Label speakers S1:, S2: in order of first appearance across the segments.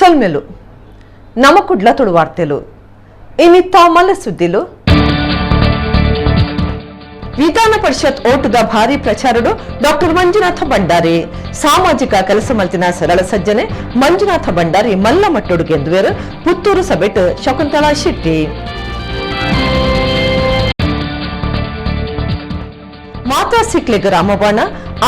S1: ಸೊಲ್ಮೆಲು ನಮ ಕುಡ್ಲ ತುಳು ವಾರ್ತೆಲು ಇನಿತ್ತ ಮಲ್ಲ ಸುದ್ದಿಲು. ವಿಧಾನ ಪರಿಷತ್ ಓಟುದ ಭಾರಿ ಪ್ರಚಾರಡು ಡಾಕ್ಟರ್ ಮಂಜುನಾಥ ಭಂಡಾರಿ. ಸಾಮಾಜಿಕ ಕೆಲಸ ಮಲ್ತಿನ ಸರಳ ಸಜ್ಜನೆ ಮಂಜುನಾಥ ಭಂಡಾರಿ ಮಲ್ಲ ಮಟ್ಟೊಡು ಗೆಂದುವೆರ್, ಪುತ್ತೂರು ಸಭೆಟ್ ಶಕುಂತಳಾ ಶೆಟ್ಟಿ. ಮಾತಾ ಸಿಕ್ಲಿಗ್ ರಾಮಬಾಣ,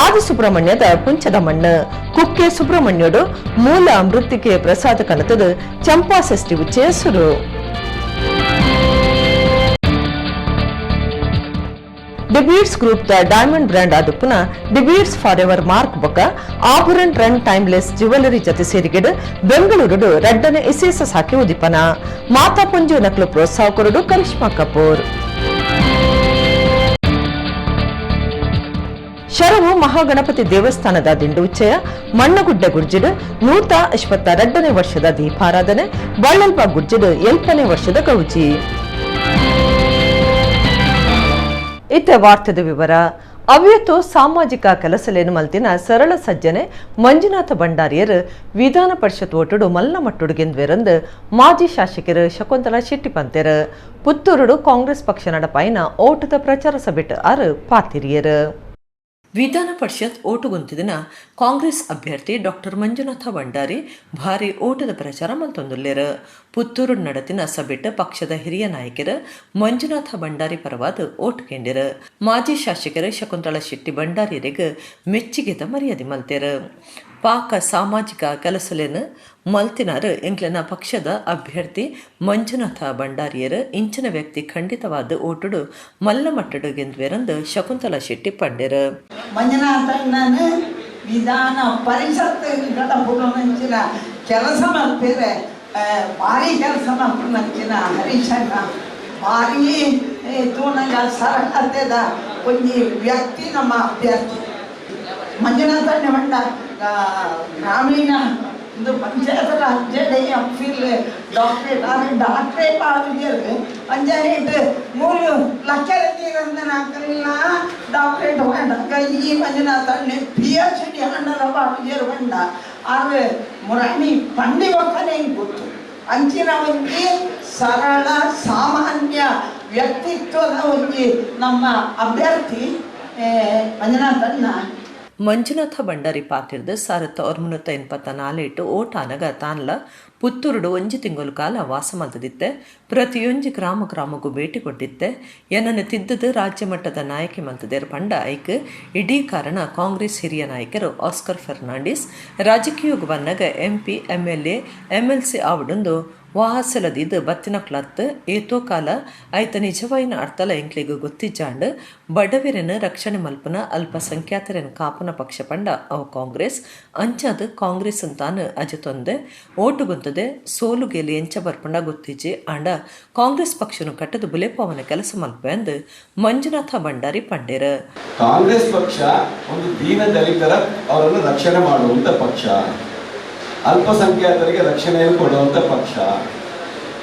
S1: ಆದಿ ಸುಬ್ರಹ್ಮಣ್ಯದ ಪುಂಚದ ಮಣ್ಣು. ಕುಕ್ಕೆ ಸುಬ್ರಹ್ಮಣ್ಯಡು ಮೂಲ ಮೃತ್ತಿಕೆ ಪ್ರಸಾದ ಕನತದ ಚಂಪಾ ಷಷ್ಠಿ ಉಚ್ಚಯ ಸುರು. De Beers group the diamond brand ಆದುಪ್ಪುನ ಡಿಬೀಡ್ಸ್ ಫಾರ್ ಎವರ್ ಮಾರ್ಕ್ ಬೊಕ ಆಭರಣ ರನ್ ಟೈಮ್ಲೆಸ್ ಜ್ಯುವೆಲರಿ ಜತೆ ಸೇರಿಗೆಡ್ ಬೆಂಗಳೂರುಡು ರಡ್ಡನೆ ಇಸೇಸ ಸಾಕೆ ಉದಿಪನ. ಮಾತಾ ಪುಂಜು ನಕ್ಲು ಪ್ರೋತ್ಸಾಹ ಕೊರಡು ಕರಿಷ್ಮಾ ಕಪೂರ್. ಶರವು ಮಹಾಗಣಪತಿ ದೇವಸ್ಥಾನದ ದಿಂಡು ಉಚ್ಚಯ. ಮಣ್ಣಗುಡ್ಡೆ ಗುರ್ಜಿಡ್ 122ನೇ ವರ್ಷದ ದೀಪಾರಾಧನೆ. ಬಳ್ಳಲ್ಬ ಗುರ್ಜಿಡ್ 8ನೇ ವರ್ಷದ ಗೌಜಿ. ಇತ್ತೆ ವಾರ್ತೆದ ವಿವರ. ಅವ್ಯತು ಸಾಮಾಜಿಕ ಕೆಲಸಲೇನು ಮಲ್ತಿನ ಸರಳ ಸಜ್ಜನೆ ಮಂಜುನಾಥ ಭಂಡಾರಿಯರ್ ವಿಧಾನ ಪರಿಷತ್ ಓಟುಡು ಮಲ್ಲ ಮಟ್ಟುಡು ಗೆಂದ್ವೆರಂದು ಮಾಜಿ ಶಾಸಕರು ಶಕುಂತಲಾ ಶೆಟ್ಟಿ ಪಂತೆರ್. ಪುತ್ತೂರುಡು ಕಾಂಗ್ರೆಸ್ ಪಕ್ಷ ನಡಪಾಯಿನ ಓಟದ ಪ್ರಚಾರ ಸಭೆಟ್ ಆರ್ ಪಾತಿರಿಯರ್. ವಿಧಾನ ಪರಿಷತ್ ಓಟುಗುಂತಿದಿನ ಕಾಂಗ್ರೆಸ್ ಅಭ್ಯರ್ಥಿ ಡಾಕ್ಟರ್ ಮಂಜುನಾಥ ಭಂಡಾರಿ ಭಾರಿ ಓಟದ ಪ್ರಚಾರ ಮಲ್ತೊಂದುಲ್ಲೆರ್. ಪುತ್ತೂರು ನಡತಿನ ಸಭೆಟ್ ಪಕ್ಷದ ಹಿರಿಯ ನಾಯಕರು ಮಂಜುನಾಥ ಭಂಡಾರಿ ಪರವಾದ ಓಟು ಕೇಂದಿರು. ಮಾಜಿ ಶಾಸಕರು ಶಕುಂತಳಾ ಶೆಟ್ಟಿ ಭಂಡಾರಿಯರಿಗೆ ಮೆಚ್ಚುಗೆದ ಮರ್ಯಾದೆ ಮಲ್ತೆರ್. ಪಾಕ ಸಾಮಾಜಿಕ ಕೆಲಸಲೇನು ಮಲ್ತಿನಾರು ಎಂಕ್ಲೆನ ಪಕ್ಷದ ಅಭ್ಯರ್ಥಿ ಮಂಜುನಾಥ ಭಂಡಾರಿಯರು. ಇಂಚಿನ ವ್ಯಕ್ತಿ ಖಂಡಿತವಾದ ಓಟುಡು ಮಲ್ಲ ಮಟ್ಟಡು ಗೆಂದ್ವೆರಂದು ಶಕುಂತಲಾ ಶೆಟ್ಟಿ ಪಂಡೆರು.
S2: ಮಂಜುನಾಥಣ್ಣನ ವಿಧಾನ ಪರಿಷತ್ ಕಡಪುಡನಂಚಿನ ಕೆಲಸ ಮಲ್ಪೆರೆ, ಭಾರಿ ಕೆಲಸ ಮಲ್ಪುನಂಚಿನ ಹರೀಶಣ್ಣ ಭಾರಿ ತೂನಗ ಸರಳತೆದ ಒಂಜಿ ವ್ಯಕ್ತಿ ನಮ್ಮ ಅಭ್ಯರ್ಥಿ ಮಂಜುನಾಥಣ್ಣ. ಪಂಡ ಗ್ರಾಮೀಣ ಒಂದು panchayat raj M Phil doctorate ಆರ್ ಡಾಕ್ಟ್ರೇಟ್ ಆದಿಜೆರ್. ಪಂಚಾಯತ್ ಮೂಲು ಲಕ್ಷ ಡಾಕ್ಟ್ರೇಟ್ ಪಂಡ ಈ ಮಂಜುನಾಥಣ್ಣೆ ಪಿಎಚ್ ಡಿ ಆಂಡಲ ಪಾಡುಜೆರ್ ಪಂಡ ಆರ್ ಮುರಾಣಿ ಪಂಡಿ ಬೊಕ್ಕನೆ ಗೊತ್ತು. ಅಂಚಿನ ಒಂಜಿ ಸರಳ ಸಾಮಾನ್ಯ ವ್ಯಕ್ತಿತ್ವದ ಒಂಜಿ ನಮ್ಮ ಅಭ್ಯರ್ಥಿ ಮಂಜುನಾಥಣ್ಣ.
S1: ಮಂಜುನಾಥ ಭಂಡಾರಿ ಪಾತಿರ್ದ್ 1984ಟ್ ಓಟಾನಗ ತಾನ್ಲ ಪುತ್ತೂರುಡು ಒಂಜಿ ತಿಂಗೊಲು ಕಾಲ ವಾಸ ಮಲ್ತದಿತ್ತೆ. ಪ್ರತಿಯೊಂಜಿ ಗ್ರಾಮ ಗ್ರಾಮಗೂ ಭೇಟಿ ಕೊಟ್ಟಿತ್ತೆ. ಎನ್ನನ್ನು ತಿದ್ದದು ರಾಜ್ಯ ಮಟ್ಟದ ನಾಯಕಿ ಮಲ್ತದೇರ್ ಪಂಡ ಐಕ್ ಇಡೀ ಕಾರಣ ಕಾಂಗ್ರೆಸ್ ಹಿರಿಯ ನಾಯಕರು ಆಸ್ಕರ್ ಫೆರ್ನಾಂಡಿಸ್. ರಾಜಕೀಯಗ್ ಬನ್ನಗ ಎಂಪಿ, ಎಂಎಲ್ಎ, ಎಂಎಲ್ಸಿ ಆವಡೊಂದು ವಾಸಲದಿದ್ ಬತ್ತಿನಕ್ಲತ್. ಏತೋ ಕಾಲ ಐತ ನಿಜವಾಯಿನ ಅರ್ಥಲ ಎಂಕ್ಲೆಗ್ ಗೊತ್ತಿಜ್ಜಾಂಡ್. ಬಡವೆರೆನ್ ರಕ್ಷಣೆ ಮಲ್ಪುನ, ಅಲ್ಪಸಂಖ್ಯಾತರೆನ್ ಕಾಪುನ ಪಕ್ಷ ಪಂಡ ಅವು ಕಾಂಗ್ರೆಸ್. ಅಂಚಾದ್ ಕಾಂಗ್ರೆಸ್ ತಾನು ಅಜತೊಂದೆ ಓಟುಗುಂತದೆ. ಸೋಲು ಗೆಲು ಎಂಚ ಬರ್ಪುಂಡ ಗೊತ್ತಿಜ್ಜಿ, ಆಂಡ ಕಾಂಗ್ರೆಸ್ ಪಕ್ಷನು ಕಟ್ಟದು ಬುಲೆಪಾವನ ಕೆಲಸ ಮಲ್ಪೆಂದು ಮಂಜುನಾಥ ಭಂಡಾರಿ ಪಂಡೇರ್.
S3: ಕಾಂಗ್ರೆಸ್ ಪಕ್ಷ ಒಂದು ದೀನ ದಲಿತರ ಅವರನ್ನು ರಕ್ಷಣೆ ಮಾಡುವಂತ ಪಕ್ಷ, ಅಲ್ಪಸಂಖ್ಯಾತರಿಗೆ ರಕ್ಷಣೆಯನ್ನು ಕೊಡುವಂತ ಪಕ್ಷ,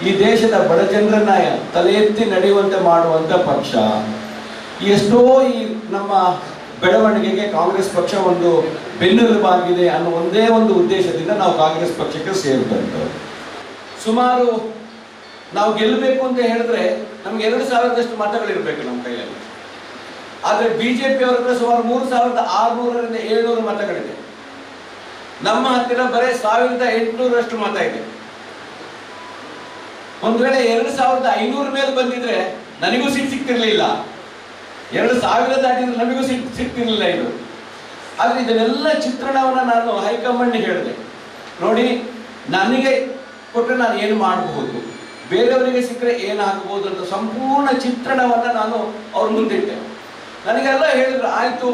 S3: ಈ ದೇಶದ ಬಡ ಜನರನ್ನ ತಲೆ ಎತ್ತಿ ನಡೆಯುವಂತೆ ಮಾಡುವಂತ ಪಕ್ಷ. ಎಷ್ಟೋ ಈ ನಮ್ಮ ಬೆಳವಣಿಗೆಗೆ ಕಾಂಗ್ರೆಸ್ ಪಕ್ಷ ಒಂದು ಬೆನ್ನೆಲುಬಾಗಿದೆ ಅನ್ನೋ ಒಂದೇ ಒಂದು ಉದ್ದೇಶದಿಂದ ನಾವು ಕಾಂಗ್ರೆಸ್ ಪಕ್ಷಕ್ಕೆ ಸೇರಿದಂಥವ್ರು. ಸುಮಾರು ನಾವು ಗೆಲ್ಲಬೇಕು ಅಂತ ಹೇಳಿದ್ರೆ ನಮ್ಗೆ 2000ದಷ್ಟು ಮತಗಳಿರ್ಬೇಕು ನಮ್ಮ ಕೈಯಲ್ಲಿ. ಆದ್ರೆ ಬಿಜೆಪಿ ಅವರ ಹತ್ರ ಸುಮಾರು 3600ರಿಂದ 700 ಮತಗಳಿದೆ. ನಮ್ಮ ಹತ್ತಿರ ಬರೀ 1800ರಷ್ಟು ಮತ ಇದೆ. ಒಂದ್ ವೇಳೆ 2500 ಮೇಲೆ ಬಂದಿದ್ರೆ ನನಗೂ ಸೀಟ್ ಸಿಗ್ತಿರ್ಲಿಲ್ಲ. 2000 ದಾಟಿದ್ರೆ ನಮಗೂ ಸೀಟ್ ಸಿಗ್ತಿರ್ಲಿಲ್ಲ ಇದು. ಆದ್ರೆ ಇದನ್ನೆಲ್ಲ ಚಿತ್ರಣವನ್ನ ನಾನು ಹೈಕಮಾಂಡ್ ಹೇಳಿದೆ. ನೋಡಿ, ನನಗೆ ಕೊಟ್ಟರೆ ನಾನು ಏನು ಮಾಡಬಹುದು, ಬೇರೆಯವರಿಗೆ ಸಿಕ್ಕರೆ ಏನಾಗಬಹುದು ಅಂತ ಸಂಪೂರ್ಣ ಚಿತ್ರಣವನ್ನ ನಾನು ಅವ್ರ ಮುಂದಿಟ್ಟೆ. ನನಗೆಲ್ಲ ಹೇಳಿದ್ರು, ಆಯ್ತು,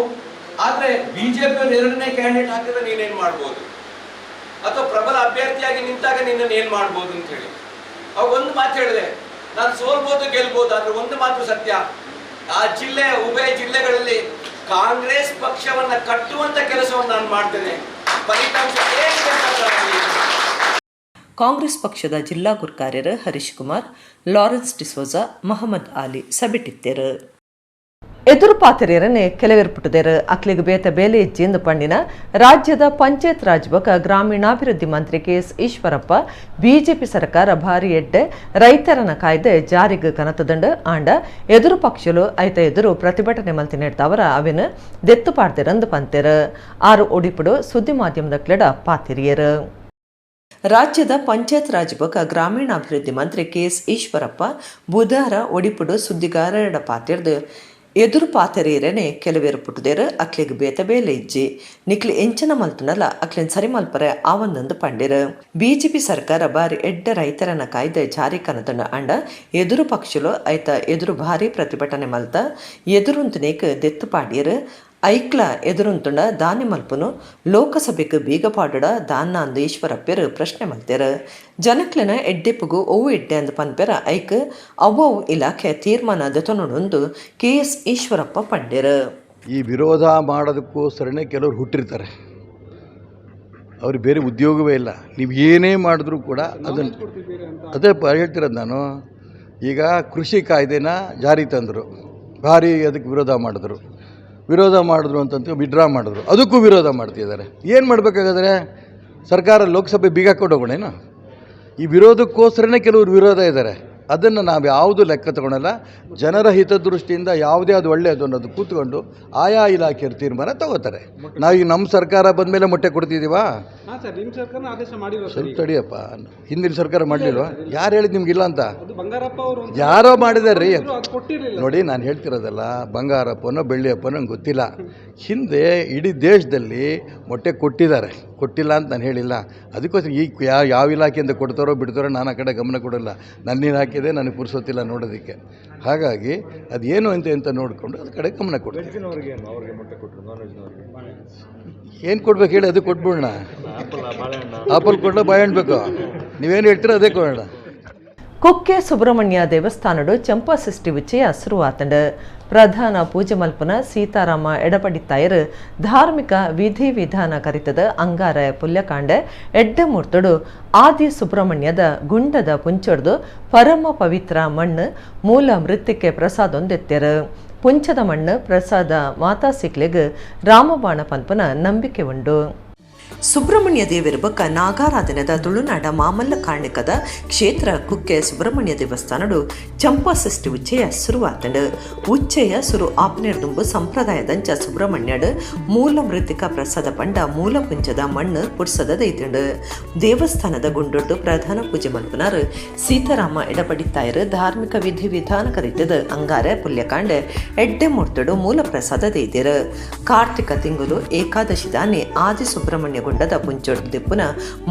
S3: ಆದ್ರೆ ಬಿಜೆಪಿ ಅವರು ಎರಡನೇ ಕ್ಯಾಂಡಿಡೇಟ್ ಹಾಕಿದ್ರೆ ನೀನೇನ್ ಮಾಡ್ಬೋದು, ಅಥವಾ ಪ್ರಬಲ ಅಭ್ಯರ್ಥಿಯಾಗಿ ನಿಂತಾಗ ನಿನ್ನನ್ನು ಏನ್ ಮಾಡ್ಬೋದು ಅಂತ ಹೇಳಿ. ಅವಾಗ ಒಂದು ಮಾತು ಹೇಳಿದೆ, ನಾನು ಸೋಲ್ಬೋದು ಗೆಲ್ಬೋದು, ಆದ್ರೆ ಒಂದು ಮಾತು ಸತ್ಯ, ಆ ಜಿಲ್ಲೆಯ ಉಭಯ ಜಿಲ್ಲೆಗಳಲ್ಲಿ ಕಾಂಗ್ರೆಸ್ ಪಕ್ಷವನ್ನ ಕಟ್ಟುವಂತ ಕೆಲಸವನ್ನು ನಾನು ಮಾಡ್ತೇನೆ. ಫಲಿತಾಂಶ ಏನ್ ಬೇಕಾದ್ರೂ ಆಗಲಿ.
S1: ಕಾಂಗ್ರೆಸ್ ಪಕ್ಷದ ಜಿಲ್ಲಾ ಗುರ್ಕಾರ್ಯರು ಹರೀಶ್ ಕುಮಾರ್, ಲಾರೆನ್ಸ್ ಡಿಸೋಜಾ, ಮಹಮ್ಮದ್ ಆಲಿ ಸಭೆಟಿತ್ತೇರು. ಎದುರು ಪಾತೆರಿಯರನೆ ಕೆಲವೆರ್ ಪುಟ್ಟುದೆರ್ ಅಕ್ಲೆಗ್ ಬೇತೆ ಬೇಲೆ ಇಜ್ಜಿ ಪಂಡಿನ ರಾಜ್ಯದ ಪಂಚಾಯತ್ ರಾಜ್ ಬೊಕ ಗ್ರಾಮೀಣಾಭಿವೃದ್ಧಿ ಮಂತ್ರಿ ಕೆಎಸ್ ಈಶ್ವರಪ್ಪ ಬಿಜೆಪಿ ಸರ್ಕಾರ ಭಾರಿ ಎಡ್ಡೆ ರೈತರನ ಕಾಯ್ದೆ ಜಾರಿಗೆ ಕನತದಂಡು ಆಂಡ ಎದುರು ಪಕ್ಷಲು ಐತ ಎದುರು ಪ್ರತಿಭಟನೆ ಮಲ್ತಿ ನೆಡ್ತಾವರ ಅವೆನ್ ದೆತ್ತು ಪಾಡ್ದೆರಂದು ಪಂತೆರ್ ಆರು ಒಡಿಪುಡು ಸುದ್ದಿ ಮಾಧ್ಯಮದ ಕ್ಲೆಡ ಪಾತೆರಿಯರು. ರಾಜ್ಯದ ಪಂಚಾಯತ್ ರಾಜ್ ಬೊಕ ಗ್ರಾಮೀಣಾಭಿವೃದ್ಧಿ ಮಂತ್ರಿ ಕೆಎಸ್ ಈಶ್ವರಪ್ಪ ಬುಧಾರ ಒಡಿಪುಡು ಸುದ್ದಿಗಾರರ ಪಾತೆರ್ದು ಎದುರು ಪಾತೆರೇರನೆ ಕೆಲವೆರು ಪುಟ್ಟುದೇರು ಅಕ್ಲೆಗ್ ಬೇತೆ ಬೇಲೆ ಇಜ್ಜಿ ನಿಕ್ಲಿ ಎಂಚನ ಮಲ್ತುನಲ ಅಕ್ಲೆನ್ ಸರಿ ಮಲ್ಪರೆ ಆವಂದಂದು ಪಂಡಿರು. ಬಿಜೆಪಿ ಸರ್ಕಾರ ಬಾರಿ ಎಡ್ಡೆ ರೈತರನ ಕಾಯ್ದೆ ಜಾರಿ ಕನತಂಡ ಅಂಡ ಎದುರು ಪಕ್ಷಲು ಐತ ಎದುರು ಭಾರಿ ಪ್ರತಿಭಟನೆ ಮಲ್ತ ಎದುರುಂತನೇಕ್ ದೆತ್ತು ಪಾಡಿಯರು ಐಕ್ಲ ಎದುರುಂತುಂಡ ದಾನಿ ಮಲ್ಪುನು ಲೋಕಸಭೆಗೆ ಬೀಗ ಪಾಡುಡ ದಾನ್ನ ಅಂದು ಈಶ್ವರಪ್ಪೆರು ಪ್ರಶ್ನೆ ಮಲ್ತೆರು. ಜನಕ್ಲೆನ ಎಡ್ಡೆಪ್ಪುಗು ಒವು ಎಡ್ಡೆ ಅಂದ್ ಪನ್ಪೆರ ಐಕ್ ಅವ್ವವು ಇಲಾಖೆ ತೀರ್ಮಾನ ದೆತೊನೊಂದು ಕೆ ಎಸ್ ಈಶ್ವರಪ್ಪ ಪಂಡೆರು.
S4: ಈ ವಿರೋಧ ಮಾಡೋದಕ್ಕೋಸ್ಕರನೇ ಕೆಲವರು ಹುಟ್ಟಿರ್ತಾರೆ. ಅವ್ರಿಗೆ ಬೇರೆ ಉದ್ಯೋಗವೇ ಇಲ್ಲ. ನೀವು ಏನೇ ಮಾಡಿದ್ರೂ ಕೂಡ ಅದನ್ನು ಅದೇ ಹೇಳ್ತಿರೋದು ನಾನು. ಈಗ ಕೃಷಿ ಕಾಯ್ದೆನ ಜಾರಿ ತಂದರು, ಭಾರಿ ಅದಕ್ಕೆ ವಿರೋಧ ಮಾಡಿದ್ರು. ವಿರೋಧ ಮಾಡಿದ್ರು ಅಂತಂತ ವಿಡ್ರಾ ಮಾಡಿದ್ರು, ಅದಕ್ಕೂ ವಿರೋಧ ಮಾಡ್ತಿದ್ದಾರೆ. ಏನು ಮಾಡಬೇಕಾಗಾದ್ರೆ ಸರ್ಕಾರ ಲೋಕಸಭೆ ಬೀಗ ಹಾಕ್ಕೊಂಡು ಹೋಗೋಣೇನು? ಈ ವಿರೋಧಕ್ಕೋಸ್ಕರನೇ ಕೆಲವರು ವಿರೋಧ ಇದ್ದಾರೆ. ಅದನ್ನು ನಾವು ಯಾವುದು ಲೆಕ್ಕ ತಗೊಳಲ್ಲ. ಜನರ ಹಿತದೃಷ್ಟಿಯಿಂದ ಯಾವುದೇ ಅದು ಒಳ್ಳೆಯದು ಅನ್ನೋದು ಕೂತ್ಕೊಂಡು ಆಯಾ ಇಲಾಖೆಯವರು ತೀರ್ಮಾನ ತಗೋತಾರೆ. ನಾವೀಗ ನಮ್ಮ ಸರ್ಕಾರ ಬಂದ ಮೇಲೆ ಮೊಟ್ಟೆ ಕೊಡ್ತಿದ್ದೀವಾ?
S5: ಹಾಂ ಸರ್, ನಿಮ್ಮ ಸರ್ಕಾರ ಆದೇಶ ಮಾಡಿಲ್ವಾ ಸರ್?
S4: ಸ್ವಲ್ಪ ತಡಿಯಪ್ಪ. ಹಿಂದಿನ ಸರ್ಕಾರ ಮಾಡಲಿಲ್ವಾ? ಯಾರು ಹೇಳಿದ್ ನಿಮ್ಗಿಲ್ಲ ಅಂತ?
S5: ಅದು ಬಂಗಾರಪ್ಪ ಅವರು ಒಂದು
S4: ಯಾರೋ ಮಾಡಿದಾರೆ ರೀ.
S5: ಅದು ಕೊಟ್ಟಿರಲಿಲ್ಲ.
S4: ನೋಡಿ, ನಾನು ಹೇಳ್ತಿರೋದಲ್ಲ, ಬಂಗಾರಪ್ಪನೋ ಬೆಳ್ಳಿಯಪ್ಪನೋ ನಂಗೆ ಗೊತ್ತಿಲ್ಲ. ಹಿಂದೆ ಇಡೀ ದೇಶದಲ್ಲಿ ಮೊಟ್ಟೆ ಕೊಟ್ಟಿದ್ದಾರೆ, ಕೊಟ್ಟಿಲ್ಲ ಅಂತ ನಾನು ಹೇಳಿಲ್ಲ. ಅದಕ್ಕೋಸ್ಕರ ಈಗ ಯಾವ ಯಾವ ಇಲಾಖೆಯಿಂದ ಕೊಡ್ತಾರೋ ಬಿಡ್ತಾರೋ ನಾನು ಆ ಕಡೆ ಗಮನ ಕೊಡಲ್ಲ. ನನ್ನ ಇಲಾಖೆದೆ, ನನಗೆ ಪುರ್ಸೊತ್ತಿಲ್ಲ ನೋಡೋದಕ್ಕೆ. ಹಾಗಾಗಿ ಅದೇನು ಅಂತ ಅಂತ ನೋಡಿಕೊಂಡು ಅದ್ರ ಕಡೆ ಗಮನ ಕೊಡ್ತೀನಿ. ಏನು ಕೊಡ್ಬೇಕು ಹೇಳಿ, ಅದು ಕೊಟ್ಬಿಡೋಣ. ಆಪಲ್ ಕೊಡಲ, ಬಾಳೆಹಣ್ಣು ಬೇಕು? ನೀವೇನು ಹೇಳ್ತೀರೋ ಅದೇ ಕೊಡೋಣ.
S1: ಕುಕ್ಕೆ ಸುಬ್ರಹ್ಮಣ್ಯ ದೇವಸ್ಥಾನಡು ಚಂಪಾ ಸೃಷ್ಟಿ ಉಚ್ಚಯ ಶುರುವಾತಂಡು. ಪ್ರಧಾನ ಪೂಜೆ ಮಲ್ಪನ ಸೀತಾರಾಮ ಎಡಪಡಿತ್ತಾಯರು ಧಾರ್ಮಿಕ ವಿಧಿ ವಿಧಾನ ಕರಿತದ ಅಂಗಾರ ಪುಲ್ಯಕಾಂಡೆ ಎಡ್ಡೆ ಮೂರ್ತುಡು ಆದಿ ಸುಬ್ರಹ್ಮಣ್ಯದ ಗುಂಡದ ಪುಂಚೊಡ್ದು ಪರಮ ಪವಿತ್ರ ಮಣ್ಣು ಮೂಲ ಮೃತ್ತಿಕೆ ಪ್ರಸಾದೊಂದೆತ್ತೆರು. ಪುಂಚದ ಮಣ್ಣು ಪ್ರಸಾದ ಮಾತಾ ಸಿಕ್ಲೆಗ್ ರಾಮಬಾಣ ಪನ್ಪನ ನಂಬಿಕೆ ಉಂಡು. ಸುಬ್ರಹ್ಮಣ್ಯ ದೇವರ ಬೊಕ್ಕ ನಾಗಾರಾಧನೆದ ತುಳುನಾಡ ಮಾಮಲ್ಲ ಕಾರ್ಣಿಕದ ಕ್ಷೇತ್ರ ಕುಕ್ಕೆ ಸುಬ್ರಹ್ಮಣ್ಯ ದೇವಸ್ಥಾನಡು ಚಂಪಾ ಷಷ್ಠಿ ಉಚ್ಚಯ ಶುರುವಾತಂಡು. ಉಚ್ಚಯ ಸುರು ಆಪ್ನೇರ್ದುಂಬು ಸಂಪ್ರದಾಯದಂಚ ಸುಬ್ರಹ್ಮಣ್ಯಡು ಮೂಲ ಮೃತ್ತಿಕ ಪ್ರಸಾದ ಪಂಡ ಮೂಲ ಪುಂಚದ ಮಣ್ಣು ಪುರ್ಸದ ದೈತಂಡು. ದೇವಸ್ಥಾನದ ಗುಂಡೊಡ್ಡು ಪ್ರಧಾನ ಪೂಜೆ ಮಲ್ಪುನಾರು ಸೀತಾರಾಮ ಎಡಪಡಿತ್ತಾಯರು ಧಾರ್ಮಿಕ ವಿಧಿ ವಿಧಾನ ಕರಿತದ ಅಂಗಾರೆ ಪುಲ್ಯಕಾಂಡೆ ಎಡ್ಡೆ ಮೂರ್ತಡು ಮೂಲ ಪ್ರಸಾದ ದೈದಿರು. ಕಾರ್ತಿಕ ತಿಂಗಳು ಏಕಾದಶಿ ದಾನಿ ಆದಿ ಸುಬ್ರಹ್ಮಣ್ಯ ಗುಂಡದ ಪುಂಚೊಡ್ದು ದಿಪ್ಪುನ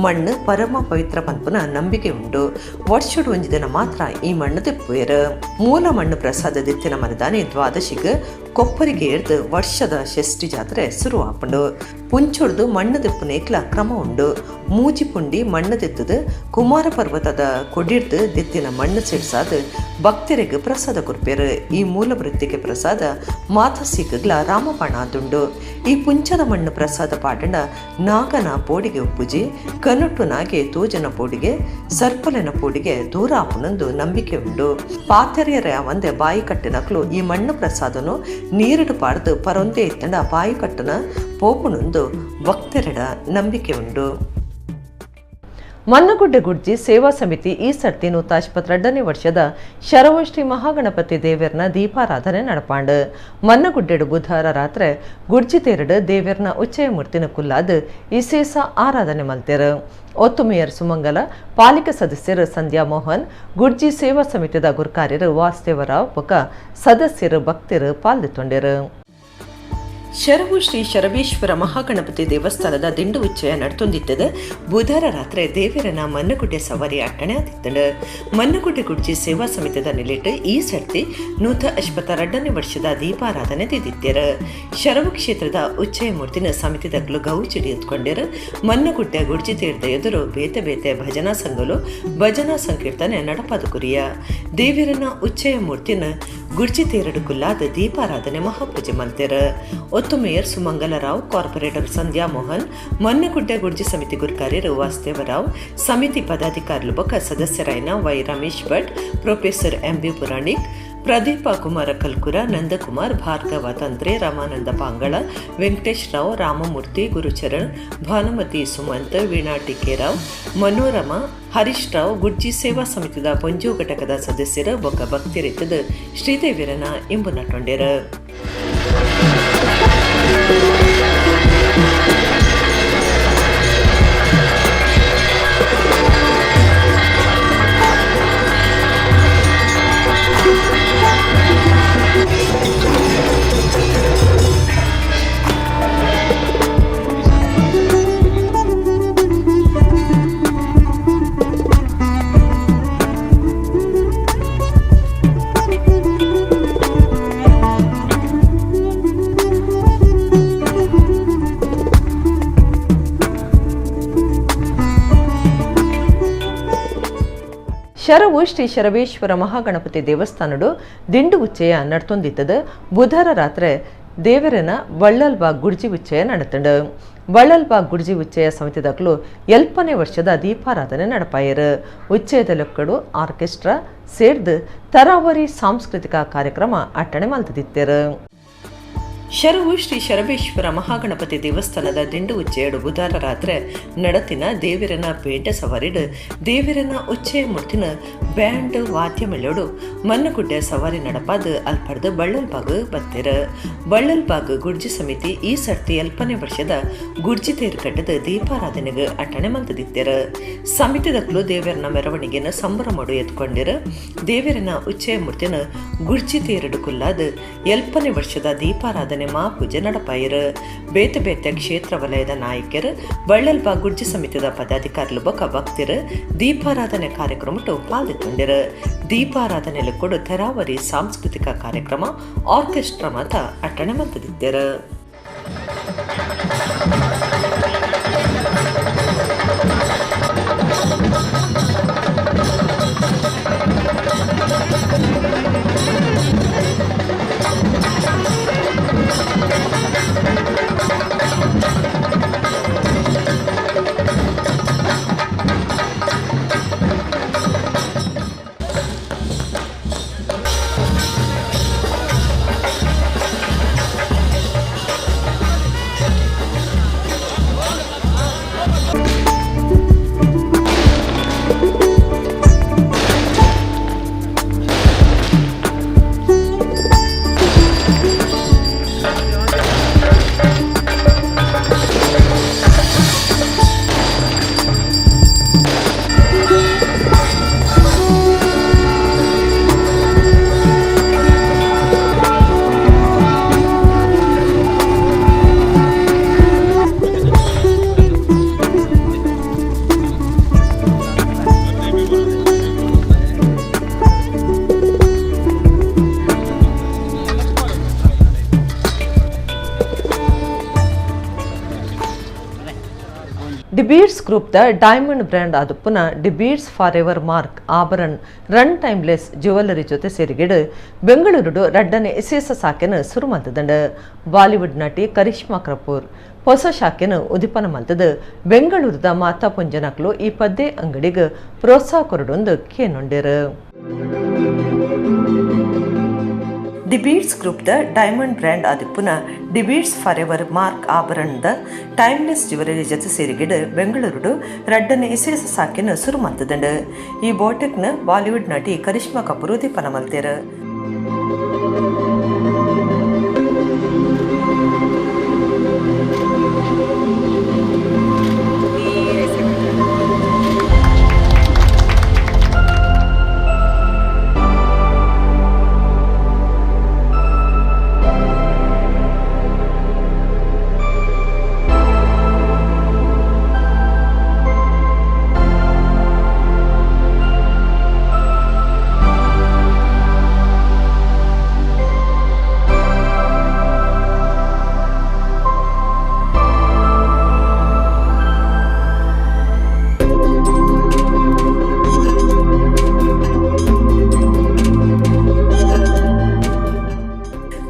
S1: ಮಣ್ಣು ಪರಮ ಪವಿತ್ರ ಪನ್ಪುನ ನಂಬಿಕೆ ಉಂಡು. ವರ್ಷಡು ಒಂಜಿ ದಿನ ಮಾತ್ರ ಈ ಮಣ್ಣು ತೆಪ್ಪುವೆರು. ಮೂಲ ಮಣ್ಣು ಪ್ರಸಾದ ದಿತ್ತಿನ ಮನದಾನಿ ದ್ವಾದಶಿಗೆ ಕೊಪ್ಪರಿಗೆ ಎರ್ದು ವರ್ಷದ ಷಷ್ಠಿ ಜಾತ್ರೆ ಶುರು ಆಪುಂಡು. ಪುಂಚೊಡ್ದು ಮಣ್ಣು ದೆಪ್ಪುನ ಏಕ್ಲ ಕ್ರಮ ಉಂಡು. ಮೂಜಿ ಪುಂಡಿ ಮಣ್ಣು ದೆತ್ತದು ಕುಮಾರ ಪರ್ವತದ ಕೊಡಿರ್ದು ದೆತ್ತಿನ ಮಣ್ಣು ಸಿಡ್ಸಾದು ಭಕ್ತರಿಗೆ ಪ್ರಸಾದ ಕೊರ್ಪೇರು. ಈ ಮೂಲ ವೃತ್ತಿಗೆ ಪ್ರಸಾದ ಮಾತಸಿಗ್ಲ ರಾಮಬಾಣ ಆದುಂಡು. ಈ ಪುಂಚದ ಮಣ್ಣು ಪ್ರಸಾದ ಪಾಡಂಡ ನಾಗನ ಪೋಡಿಗೆ ಉಪ್ಪುಜಿ ಕನುಟ್ಟು ನಾಗೆ ತೋಜನ ಪೋಡಿಗೆ ಸರ್ಪಲೆನ ಪೋಡಿಗೆ ದೂರ ಆಪುನಂದು ನಂಬಿಕೆ ಉಂಡು. ಪಾತೆರೆಯರ ಒಂದೇ ಬಾಯಿ ಕಟ್ಟಿನಕ್ಲು ಈ ಮಣ್ಣು ಪ್ರಸಾದನು ನೀರಿಡು ಪಾಡ್ದು ಪರೊಂದೇ ಇತ್ತಂಡ ಬಾಯಿ ಕಟ್ಟನ ಪೋಪುನೊಂದು ಭಕ್ತರೆಡ ನಂಬಿಕೆ ಉಂಡು. ಮನ್ನಗುಡ್ಡೆ ಗುಡ್ಜಿ ಸೇವಾ ಸಮಿತಿ ಈ ಸರ್ತಿ 122ನೇ ವರ್ಷದ ಶರವಶ್ರೀ ಮಹಾಗಣಪತಿ ದೇವೆರ್ನ ದೀಪಾರಾಧನೆ ನಡಪಾಂಡು. ಮನ್ನಗುಡ್ಡೆಡು ಬುಧವಾರ ರಾತ್ರಿ ಗುಡ್ಜಿ ತೇರಡು ದೇವೆರ್ನ ಉಚ್ಚಯ ಮೂರ್ತಿನ ಕುಲ್ಲಾದ್ ಇಸೇಸ ಆರಾಧನೆ ಮಲ್ತೆರು. ಒತ್ತು ಮೇಯರ್ ಸುಮಂಗಲ, ಪಾಲಿಕೆ ಸದಸ್ಯರು ಸಂಧ್ಯಾ ಮೋಹನ್, ಗುಡ್ಜಿ ಸೇವಾ ಸಮಿತಿದ ಗುರ್ಕಾರ್ಯರು ವಾಸುದೇವರಾವ್ ಬೊಕ ಸದಸ್ಯರು ಭಕ್ತರು ಪಾಲ್ದೆತ್ತೊಂಡೆರು. ಶರವು ಶ್ರೀ ಶರಬೇಶ್ವರ ಮಹಾಗಣಪತಿ ದೇವಸ್ಥಾನದ ದಿಂಡು ಉಚ್ಚಯ ನಡ್ತೊಂದಿತ್ತದ. ಬುಧವಾರ ರಾತ್ರಿ ದೇವರನ ಮನ್ನಗುಡ್ಡೆ ಸವಾರಿ ಅಟ್ಟಣೆ ಆದಿತ್ತಂಡು. ಮನ್ನಗುಡ್ಡೆ ಗುಡ್ಜಿ ಸೇವಾ ಸಮಿತಿದ ನಿಲೆಟ್ ಈ ಸರ್ತಿ 182ನೇ ವರ್ಷದ ದೀಪಾರಾಧನೆ ದಿದಿತ್ತೆರು. ಶರವು ಕ್ಷೇತ್ರದ ಉಚ್ಚಯ ಮೂರ್ತಿನ ಸಮಿತಿದಕ್ಲು ಗೌಚಿಡಿ ಎತ್ಕೊಂಡೆರು. ಮನ್ನಗುಡ್ಡೆ ಗುಡ್ಜಿ ತೀರ್ಥ ಎದುರು ಬೇತೆ ಬೇತೆ ಭಜನಾ ಸಂಘಲು ಭಜನಾ ಸಂಕೀರ್ತನೆ ನಡಪಾದ ಕುರಿಯ. ದೇವರನ ಉಚ್ಚಯ ಮೂರ್ತಿನ ಗುಡ್ಜಿ ತೇರಡು ಕುಲ್ಲಾದ ದೀಪಾರಾಧನೆ ಮಹಾಪೂಜೆ ಮಲ್ತೆರು. ಒತ್ತು ಮೇಯರ್ ಸುಮಂಗಲರಾವ್, ಕಾರ್ಪೊರೇಟರ್ ಸಂಧ್ಯಾ ಮೋಹನ್, ಮನ್ನಗುಡ್ಡೆ ಗುಡ್ಜಿ ಸಮಿತಿ ಗುರುಕಾರ್ಯರು ವಾಸುದೇವರಾವ್, ಸಮಿತಿ ಪದಾಧಿಕಾರಿಲು ಬೊಕ್ಕ ಸದಸ್ಯರಾಯನ Y Ramesh Bhat, professor M B Puranik, Pradeep Kumar ಕಲ್ಕುರ, Nandakumar, Bhargava ತಂತ್ರೆ, Ramananda Pangala, Venkatesh Rao, Ramamurthy, Gurucharan, Bhanumati Sumanth, ವೀಣಾ ಟಿಕೆರಾವ್, ಮನೋರಮ, ಹರೀಶ್ ರಾವ್, ಗುಡ್ಜಿ ಸೇವಾ ಸಮಿತಿದ ಪೊಂಜು ಘಟಕದ ಸದಸ್ಯರು ಬೊಕ್ಕ ಭಕ್ತರಿತ್ತದ ಶ್ರೀದೇವಿರನ ಇಂಬು ನಟೊಂಡೆರು. ಶರವು ಶ್ರೀ ಶರವೇಶ್ವರ ಮಹಾಗಣಪತಿ ದೇವಸ್ಥಾನಡು ದಿಂಡು ಉಚ್ಚಯ ನಡ್ತೊಂದಿತ್ತದು. ಬುಧವಾರ ರಾತ್ರಿ ದೇವರನ ಬಳ್ಳಲ್ಬಾಗ್ ಗುಡ್ಜಿ ಉಚ್ಚಯ ನಡತಂಡು. ಬಳ್ಳಲ್ಬಾಗ್ ಗುಡ್ಜಿ ಉಚ್ಚಯ ಸಮಿತಿದಾಗಲೂ 7ನೇ ವರ್ಷದ ದೀಪಾರಾಧನೆ ನಡಪಾಯರು. ಉಚ್ಚಯದ ಲೊಕ್ಕಡು ಆರ್ಕೆಸ್ಟ್ರಾ ಸೇರ್ದು ತರಾವರಿ ಸಾಂಸ್ಕೃತಿಕ ಕಾರ್ಯಕ್ರಮ ಅಟ್ಟಣೆ ಮಲ್ತದಿತ್ತರು. ಶರವು ಶ್ರೀ ಶರಬೇಶ್ವರ ಮಹಾಗಣಪತಿ ದೇವಸ್ಥಾನದ ದಿಂಡು ಉಚ್ಚೆಯಡು ಬುಧವಾರ ರಾತ್ರಿ ನಡತಿನ ದೇವಿರನ ಪೇಂಟೆ ಸವಾರಿಡು ದೇವಿರನ ಉಚ್ಚೆಯ ಮೂರ್ತಿನ ಬ್ಯಾಂಡ್ ವಾದ್ಯ ಮೇಳೋಡು ಮನ್ನಗುಡ್ಡೆ ಸವಾರಿ ನಡಪಾದ ಅಲ್ಪಡ್ದು ಬಳ್ಳಲ್ಬಾಗ್ ಬತ್ತಿರ. ಬಳ್ಳಲ್ಬಾಗ್ ಗುಡ್ಜಿ ಸಮಿತಿ ಈ ಸರ್ತಿ 7ನೇ ವರ್ಷದ ಗುಡ್ಜಿ ತೇರು ಕಟ್ಟದ ದೀಪಾರಾಧನೆಗೆ ಅಟ್ಟಣೆ ಮಲ್ತದಿತ್ತೆರ. ಸಮಿತಿದಕ್ಲು ದೇವರನ ಮೆರವಣಿಗೆನ ಸಂಭ್ರಮಡು ಎತ್ಕೊಂಡಿರ. ದೇವಿರನ ಉಚ್ಚೆಯ ಮೂರ್ತಿನ ಗುಡ್ಜಿ ತೇರಡು ಕುಲ್ಲಾದ 7ನೇ ವರ್ಷದ ದೀಪಾರಾಧನೆ ಮಹಾಪೂಜೆ ನಡಪಾಯರು. ಬೇತೆ ಬೇತೆ ಕ್ಷೇತ್ರ ವಲಯದ ನಾಯಕರು, ಬಳ್ಳಲ್ಬಾಗ್ ಗುಡ್ಜಿ ಸಮಿತಿದ ಪದಾಧಿಕಾರಿಲು ಬೊಕ್ಕ ಭಕ್ತರು ದೀಪಾರಾಧನೆ ಕಾರ್ಯಕ್ರಮಟ್ಟು ಪಾಲ್ಗೊಂಡಿರು. ದೀಪಾರಾಧನೆಯಲ್ಲಿ ಕೂಡ ತೆರಾವರಿ ಸಾಂಸ್ಕೃತಿಕ ಕಾರ್ಯಕ್ರಮ ಆರ್ಕೆಸ್ಟ್ರಾ ಮಾತ ಅಟ್ಟಣೆ ಮಂತದಿದ್ದರು. The beads group the diamond brand ಆದಪ್ಪುನ the beads for ever mark Abharan run timeless jewellery ಜೊತೆ ಸೇರಿಗಿಡು ಬೆಂಗಳೂರು ರಡ್ಡನೆ ಇಸೇಸ ಶಾಖೆನ ಶುರು ಮಲ್ತದಂಡು. ಬಾಲಿವುಡ್ ನಟಿ ಕರಿಷ್ಮಾ ಕಪೂರ್ ಹೊಸ ಶಾಖೆನ ಉದಿಪನ ಮಲ್ತದ ಬೆಂಗಳೂರದ ಮಾತಾ ಪುಂಜನಕ್ಲು ಈ ಪದ್ದೆ ಅಂಗಡಿಗೆ ಪ್ರೋತ್ಸಾಹ ಕೊರಡೊಂದು ಕೇನೊಂಡಿರು. The beads group the diamond brand ಆದಿಪ್ಪುನ the beads for ever mark ಆಭರಣದ ಟೈಮ್ಲೆಸ್ ಜ್ಯುವೆಲರಿ ಜೊತೆ ಸೇರಿಗಿಡು ಬೆಂಗಳೂರು ರಡ್ಡನೆ ಇಸೇಸ ಸಾಕಿನ ಶುರು ಮಲ್ತದಂಡು. ಈ ಬೋಟೆಕ್ನ ಬಾಲಿವುಡ್ ನಟಿ ಕರಿಷ್ಮಾ ಕಪೂರ್ ಉದಿಪನ ಮಲ್ತೇರು.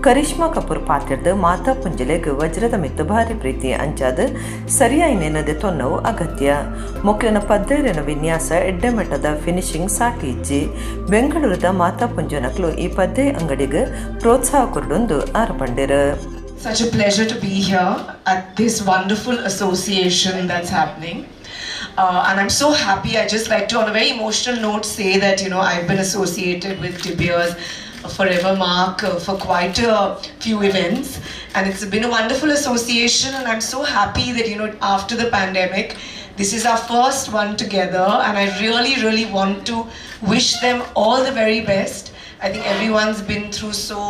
S1: ಕರಿಷ್ಮಾ ಕಪೂರ್ ಪಾತಿರ್ದು ಮಾತಾ ಪುಂಜಲೆಗ್ ವಜ್ರದ ಮಿತ್ತು ಭಾರಿ ಪ್ರೀತಿ ಅಂಚಾದ ಸರಿಯಾಯಿನೆನದೆ ತೊನ್ನವು ಅಗತ್ಯ. ಮೊಕ್ಲೆನ ಪದ್ದೈರೆನ ವಿನ್ಯಾಸ ಎಡ್ಡೆಮಟ್ಟದ ಫಿನಿಶಿಂಗ್ ಸಾಟಿ ಇಜ್ಜಿ. ಬೆಂಗಳೂರದ ಮಾತಾ ಪುಂಜನಕ್ಲು ಈ ಪದ್ದೆ ಅಂಗಡಿಗೆ ಪ್ರೋತ್ಸಾಹ ಕೊರಡೊಂದು ಆರ್ಪಂಡಿರು.
S6: Such a pleasure to be here at this wonderful association that's happening. And I'm so happy. I just like to, on a very emotional note, say that, you know, I've been associated with De Beers Forever Mark for quite a few events, and it's been a wonderful association, and I'm so happy that, you know, after the pandemic, this is our first one together, and I really, really want to wish them all the very best. I think everyone's been through so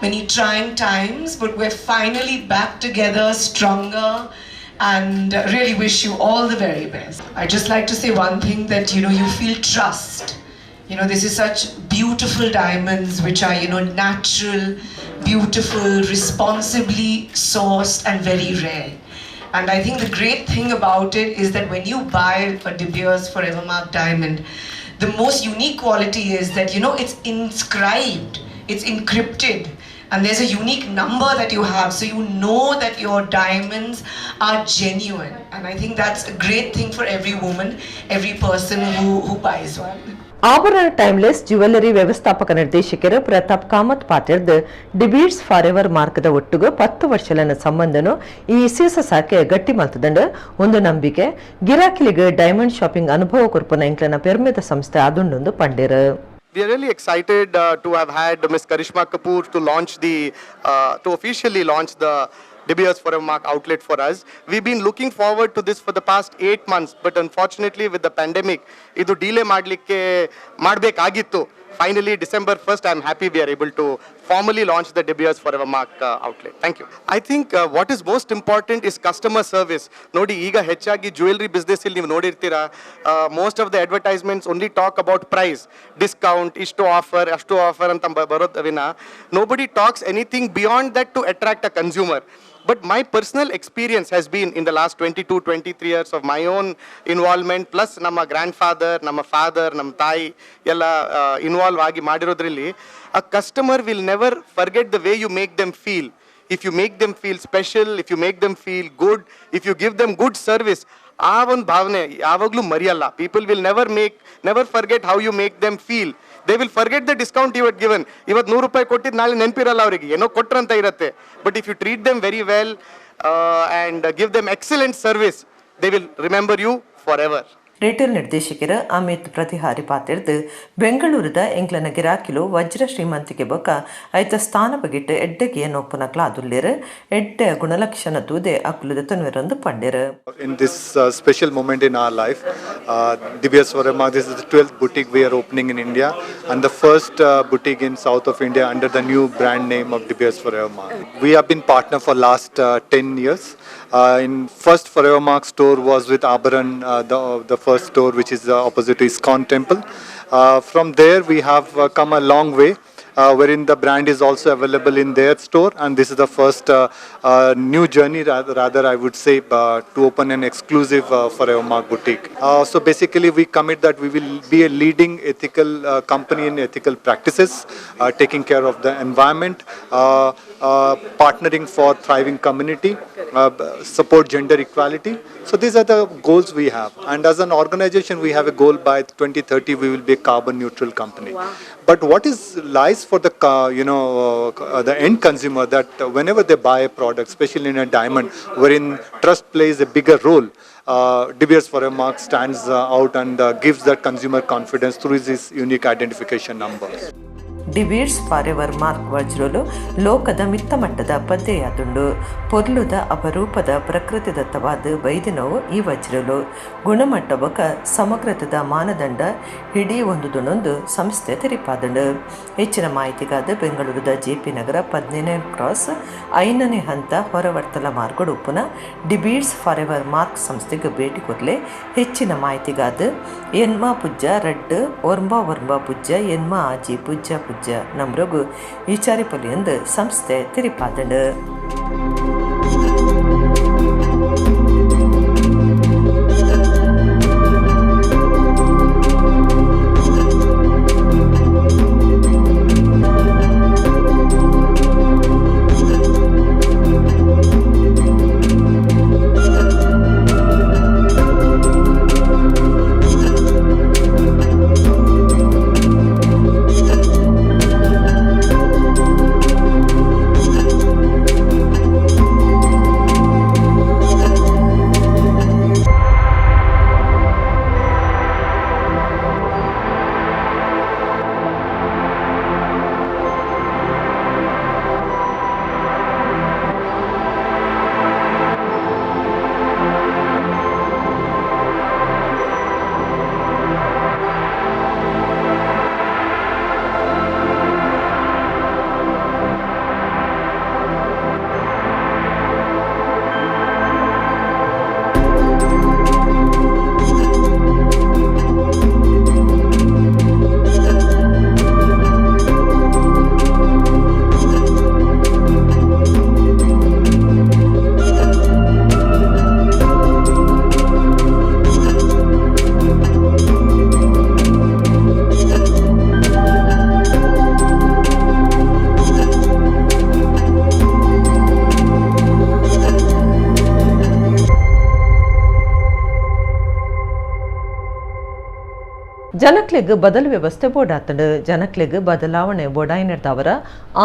S6: many trying times, but we're finally back together, stronger, and really wish you all the very best. I'd just like to say one thing, that, you know, you feel trust. You know, this is such beautiful diamonds, which are, you know, natural, beautiful, responsibly sourced and very rare. And I think the great thing about it is that when you buy a De Beers Forever Mark diamond, the most unique quality is that, you know, it's inscribed, it's encrypted, and there's a unique number that you have, so you know that your diamonds are genuine. And I think that's a great thing for every woman, every person who buys one.
S1: ಆಭರಣ timeless jewellery ವ್ಯವಸ್ಥಾಪಕ ನಿರ್ದೇಶಕರು Pratap Kamath ಪಾತಿರ್ದು ಡಿಬೀರ್ಸ್ for ever ಮಾರ್ಕದ ಒಟ್ಟುಗು 10 ವರ್ಷಲನ ಸಂಬಂಧನು ಈ ಇಸೇಸ ಸಾಕೆ ಗಟ್ಟಿ ಮಲ್ತದಂಡು ಒಂದು ನಂಬಿಕೆ ಗಿರಾಕಿಲಿಗೆ diamond shopping ಅನುಭವ ಕೊರ್ಪುನ ಎಂಕ್ಲನ ಪೆರ್ಮೆದ ಸಂಸ್ಥೆ ಆದುಂಡೊಂದು ಪಂಡಿರು.
S7: We are really excited to have had Ms. Karishma Kapoor to launch the, to officially launch the De Beers Forever Mark outlet for us. We've been looking forward to this for the past 8 months, but unfortunately with the pandemic, ಇದು delay ಮಾಡಲಿಕ್ಕೆ ಮಾಡಬೇಕಾಗಿತ್ತು. Finally, December 1st, I'm happy we are able to formally launch the De Beers Forever Mark outlet. Thank you. I think what is most important is customer service. ನೋಡಿ, ಈಗ ಹೆಚ್ಚಾಗಿ jewellery business ಇಲ್ಲಿ ನೀವು ನೋಡಿರ್ತೀರಾ, most of the advertisements only talk about price, discount, ಇಷ್ಟು offer ಅಷ್ಟು offer ಅಂತ ಬರೋದು ವಿನ nobody talks anything beyond that to attract a consumer. But my personal experience has been in the last 22, 23 years of my own involvement, plus ನಮ್ಮ grand father, ನಮ್ಮ father, ನಮ್ಮ ತಾಯಿ ಎಲ್ಲ ಇನ್ವಾಲ್ವ್ ಆಗಿ ಮಾಡಿರೋದ್ರಲ್ಲಿ, a customer will never forget the way you make them feel. If you make them feel special, if you make them feel good, if you give them good service, ಆ ಒಂದು ಭಾವನೆ ಯಾವಾಗಲೂ ಮರೆಯಲ್ಲ. People will never forget how you make them feel. They will forget the discount you had given. ಇವತ್ತು 100 ರೂಪಾಯಿ ಕೊಟ್ಟಿದ್ದು ನಾಳೆ ನೆನಪಿರಲ್ಲ ಅವರಿಗೆ, ಏನೋ ಕೊಟ್ರಂತ ಇರುತ್ತೆ. But if you treat them very well and give them excellent service, they will remember you forever.
S1: Retail ನಿರ್ದೇಶಕರ ಅಮಿತ್ ಪ್ರತಿಹಾರಿ ಪಾತಿರ್ದು ಬೆಂಗಳೂರದ ಎಂಕ್ಲನ ಗಿರಾಕಿಲು ವಜ್ರ ಶ್ರೀಮಂತಿಕೆ ಬೊಕ್ಕ ಐತ ಸ್ಥಾನ ಬಗಿಟ್ಟು ಎಡ್ಡೆಗೆ ನೊಪ್ಪುನಕ್ಲ ಅದುಲ್ಲೇರು ಎಡ್ಡೆ ಗುಣಲಕ್ಷಣ ತೂದೆ ಅಕ್ಲುದ ತನ್ವೆರೊಂದು ಪಂಡಿರು.
S8: In this special moment in our life. De Beers Forever, this is the 12th boutique we are opening in India and the first boutique in south of India under the new brand name of De Beers Forever Mark. We have been partner for last 10 years. In first Forever Mark store was with Abharan, the first store, which is opposite to ISKCON temple. From there we have come a long way, wherein the brand is also available in their store, and this is the first new journey, rather I would say, to open an exclusive Forever Mark boutique. So basically we commit that we will be a leading ethical company in ethical practices, taking care of the environment, partnering for thriving community, support gender equality. So these are the goals we have, and as an organization we have a goal by 2030 we will be a carbon neutral company. But what is lies for the you know the end consumer, that whenever they buy a product, especially in a diamond, wherein trust plays a bigger role, De Beers Forever Mark stands out and gives that consumer confidence through this unique identification number.
S1: De Beers forever mark ವಜ್ರೋಲು ಲೋಕದ ಮಿತ್ತ ಮಟ್ಟದ ಪದ್ದೆಯಾದುಂಡು. ಪೊರ್ಲುದ ಅಪರೂಪದ ಪ್ರಕೃತಿದತ್ತವಾದ ಬೈದಿನವು ಈ ವಜ್ರಲು ಗುಣಮಟ್ಟ ಬೊಕ ಸಮಗ್ರತದ ಮಾನದಂಡ ಹಿಡಿ ಒಂದು ಸಂಸ್ಥೆ ತೆರಿಪಾದಂಡು. ಹೆಚ್ಚಿನ ಮಾಹಿತಿಗಾದ ಬೆಂಗಳೂರದ ಜೆಪಿ ನಗರ 15ನೇ ಕ್ರಾಸ್ 5ನೇ ಹಂತ ಹೊರವರ್ತಲ ಮಾರ್ಗಡು ಉಪ್ಪುನ ಡಿಬೀರ್ಸ್ ಫಾರೆವರ್ ಮಾರ್ಕ್ ಸಂಸ್ಥೆಗೆ ಭೇಟಿ ಕೊರ್ಲೆ. ಹೆಚ್ಚಿನ ಮಾಹಿತಿಗಾದ 8 0 2 9 9 0 8 6 0 0 ನಂಬ್ರಗು ವಿಚಾರಿಪೊಲಿ ಎಂದು ಸಂಸ್ಥೆ ತೆರಿಪಾದಂಡು. ಜನಕ್ಲೆಗ್ ಬದಲು ವ್ಯವಸ್ಥೆ ಬೋಡಾತಂಡು. ಜನಕ್ಲೆಗ್ ಬದಲಾವಣೆ ಬೋಡಾಯಿನದವರ